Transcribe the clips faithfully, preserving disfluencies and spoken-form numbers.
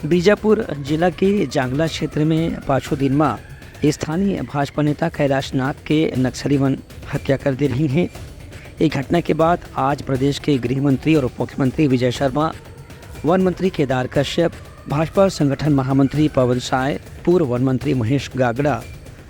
बीजापुर जिला के जांगला क्षेत्र में पाछू दिन म स्थानीय भाजपा नेता कैलाश नाथ के नक्सली मन हत्या कर दे रही हैं। ये घटना के बाद आज प्रदेश के गृह मंत्री और उप मुख्यमंत्री विजय शर्मा, वन मंत्री केदार कश्यप, भाजपा संगठन महामंत्री पवन साय, पूर्व वन मंत्री महेश गागड़ा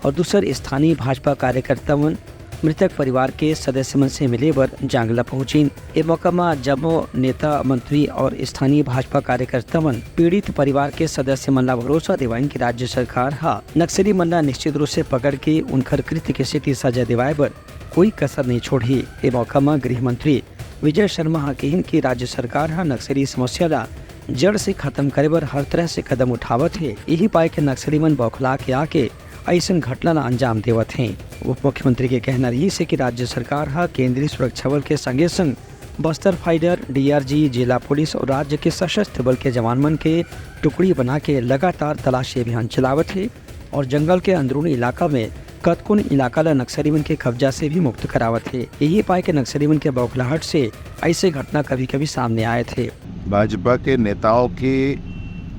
और दूसर स्थानीय भाजपा कार्यकर्ता मन मृतक परिवार के सदस्य मन से मिले बर जांगला पहुंचिन। ए मौका म जम्मो नेता, मंत्री और स्थानीय भाजपा कार्यकर्ता मन पीड़ित परिवार के सदस्य मन ला भरोसा दिवाइन कि राज्य सरकार ह नक्सली मन ला निश्चित रूप से पकड़ के उनकर कृत्य के सेती सजा दिवाए बर कोई कसर नहीं छोड़ही। ए मौका म गृह मंत्री विजय शर्मा ह कहिन कि राज्य सरकार ह नक्सली समस्या ला जड़ से खत्म करे बर हर तरह से कदम उठावत हे। यही पाए के नक्सली मन बौखला के आके अइसन घटना ला अंजाम देवत हें। उप मुख्यमंत्री के कहना रहिस हे कि राज्य सरकार ह केंद्रीय सुरक्षा बल के संगे संग बस्तर फाइटर, डीआरजी, जिला पुलिस और राज्य के सशस्त्र बल के जवान मन के टुकड़ी बना के लगातार तलाशी अभियान चलावत हे और जंगल के अंदरूनी इलाका में कतकोन इलाका ला नक्सली मन के कब्जा से भी मुक्त करावत हे। यही पाए के नक्सली मन के बौखलाहट से ऐसे घटना कभी-कभी सामने आए थे। भाजपा के नेताओं की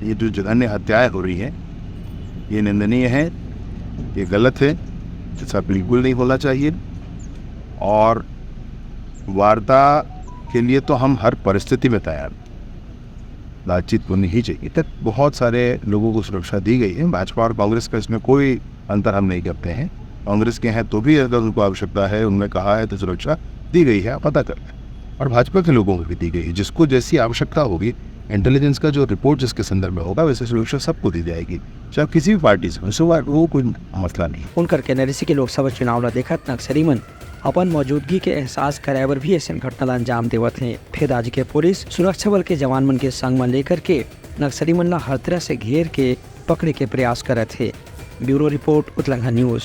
ये जो जघन्य हत्याएं हो रही हैं, ये निंदनीय है, ये गलत है, ऐसा बिल्कुल नहीं होना चाहिए। और वार्ता के लिए तो हम हर परिस्थिति में तैयार हैं, बातचीत होनी ही चाहिए। तक बहुत सारे लोगों को सुरक्षा दी गई है। भाजपा और कांग्रेस का इसमें कोई अंतर हम नहीं करते हैं। कांग्रेस के हैं तो भी अगर उनको आवश्यकता है, उनमें कहा है तो सुरक्षा दी गई है, आप पता कर लें। और भाजपा के लोगों को भी दी गई है, जिसको जैसी आवश्यकता होगी, इंटेलिजेंस का जो रिपोर्ट जिसके संदर्भ में होगा, वैसे सुरक्षा सबको दी जाएगी, चाहे किसी भी पार्टी से हो, इससे वो कोई मसला नहीं। उनकर कहना रहिस हे कि लोकसभा चुनाव ला देखत नक्सली मन अपन मौजूदगी के एहसास कराए बर भी ऐसन घटना ला अंजाम देवत हें। फिर राज्य के पुलिस सुरक्षा बल के जवान मन के संग म लेकर के नक्सली मन ला हर तरह से घेर के पकड़े के प्रयास करत हे। Bureau report, Utlanga news.